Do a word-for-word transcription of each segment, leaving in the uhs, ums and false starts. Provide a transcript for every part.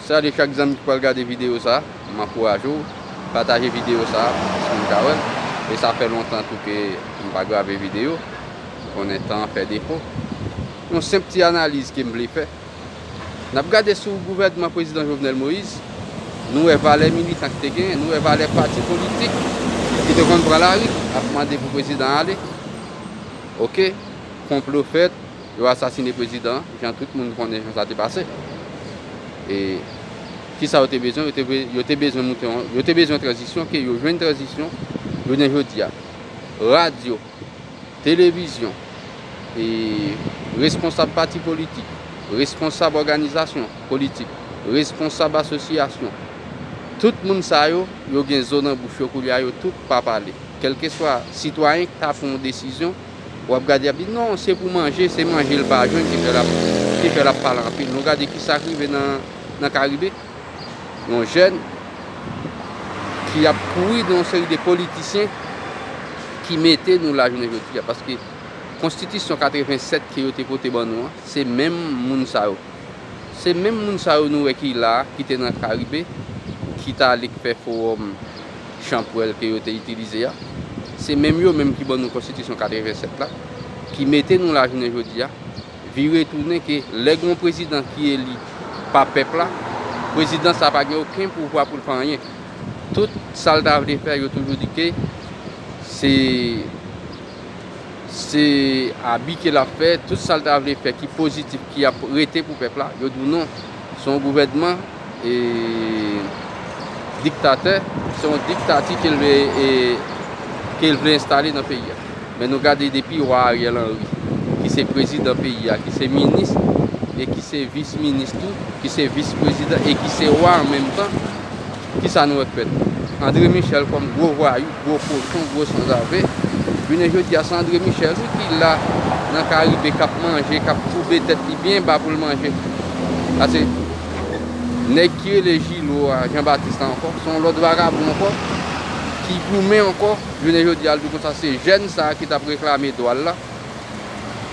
Salye chak zanmi ki pral gade videyo sa, m ankouraje w pataje videyo sa pou plis moun ka wè l. E sa fè lontan tou ke m pa grave videyo, m konnen tan an fè defo. Yon senp ti analiz ke m vle fè. N ap gade sou gouvènman prezidan Jovenel Moïse, nou wè valè militan ki te genyen, nou wè valè pati politik ki te konn pran lari ap mande pou prezidan ale. Oke, konplo fèt, yo asasine prezidan, jan tout moun konnen jan sa te pase. E kisa yo te bezwen? Yo te, be- yo te bezwen moute yon, yo te bezwen tranzisyon, ke yo jwenn tranzisyon, jounen jodi a. Radyo, televizyon, e responsab pati politik, responsab òganizasyon politik, responsab asosyasyon, tout moun sa yo, yo gen zo nan bouch yo koulye a, yo tout pa pale. Kèlkeswa sitwayen ki ta pran yon desizyon, w ap gade, y ap di, "Non, se pou manje, se manje l pa jwenn ki fè l ap, ki fè l ap pale anpil." Nou gade ki sa k rive nan, nan Karibe. Yon jèn ki ap kouri nan yon seri de politisyen ki mete nou la jounen jodi a. Paske konstitisyon katrevennsèt ke yo te pote ban nou an, se menm moun sa yo. Se menm moun sa yo nou wè ki la, ki te nan Karibe, ki t ale fè fowòm chanpwèl ke yo te itilize a. Se menm yo menm ki ban nou konstitisyon katrevennsèt la, ki mete nou la jounen jodi a. Vire tounen ke lè gen yon prezidan ki eli pa pèp la, prezidan sa pa gen okenn pouvwa pou l fè anyen. Tout sa l ta vle fè, yo toujou di ke se, se abi ke l ap fè, tout sa l ta vle fè ki pozitif, ki ap rete pou pèp la, yo di w non. Se yon gouvènman e diktatè, se yon diktati ke l vle, e, ke l vle enstale nan peyi a. Men nou gade depi wa Ariel Henry, ki se prezidan peyi a, ki se minis, e ki se vis minis tou, ki se vis prezidan, e ki se wa an menm tan, kisa nou wè k fèt? André Michel kòm gwo vwayou, gwo kochon, gwo sanzave. Jounen jodi a, se André Michel, wi, ki la nan Karibe, k ap manje, k ap koube tèt li byen ba pou l manje. Paske nèg ki rele Gilo a, Jean Baptiste la ankò, se yon lòt vagabon ankò, ki goumen ankò. Jounen jodi a, l di konsa, se jèn sa a ki t ap reklame dwa l la,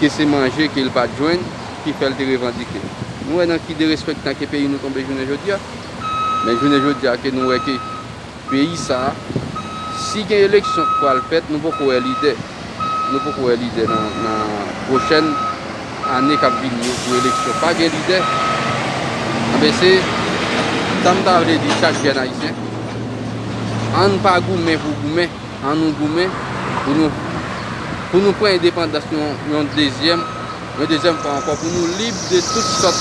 ke se manje ke l pa t jwenn, ki fè l te revandike. Nou wè nan ki derespektan ke peyi nou tonbe jounen jodi a. Men jounen jodi a ke nou wè ke peyi sa a, si gen eleksyon k pral fèt, nou poko wè lidè. Nou poko wè lidè nan, nan pwochèn ane k ap vini yo pou eleksyon. Pa gen lidè. Anben se sa m ta vle di chak jèn ayisyen. Ann pa goumen pou goumen. Ann nou goumen pou nou, pou nou pran endepandans yon, yon dezyèm, yon dezyèm fwa ankò, pou nou lib de tout sòt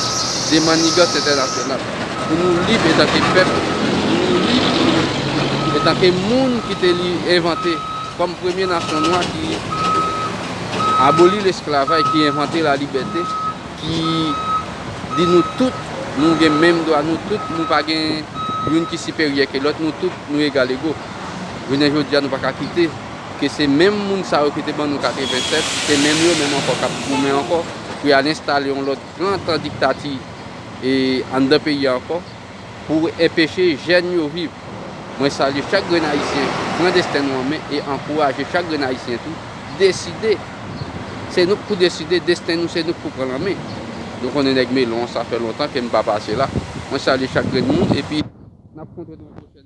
de mannigans entènasyonal, pou nou lib etanke pèp, pou nou lib etanke moun ki te li envante kòm premye nasyon nwa ki aboli lesklavaj, ki envante lalibète, ki di nou tout, nou gen menm dwa, nou tout, nou pa gen youn ki siperyè ke lòt, nou tout, nou egal ego. Jounen jodi a, nou pa ka kite ke se menm moun sa yo ki te ban nou katrevennsèt, se menm yo menm ankò k ap goumen ankò pou y al enstale yon lòt trant an diktati e anndan peyi a ankò, pou enpeche jèn yo viv. Mwen salye chak grenn ayisyen, pran desten nou an men e ankouraje chak grenn ayisyen tou, deside. Se nou k pou deside desten nou, se nou k pou pran l an men. Nou konnen nèg melon, sa fè lontan ke m pa pase la. Mwen salye chak grenn moun, epi n ap kontre nan yon pwochèn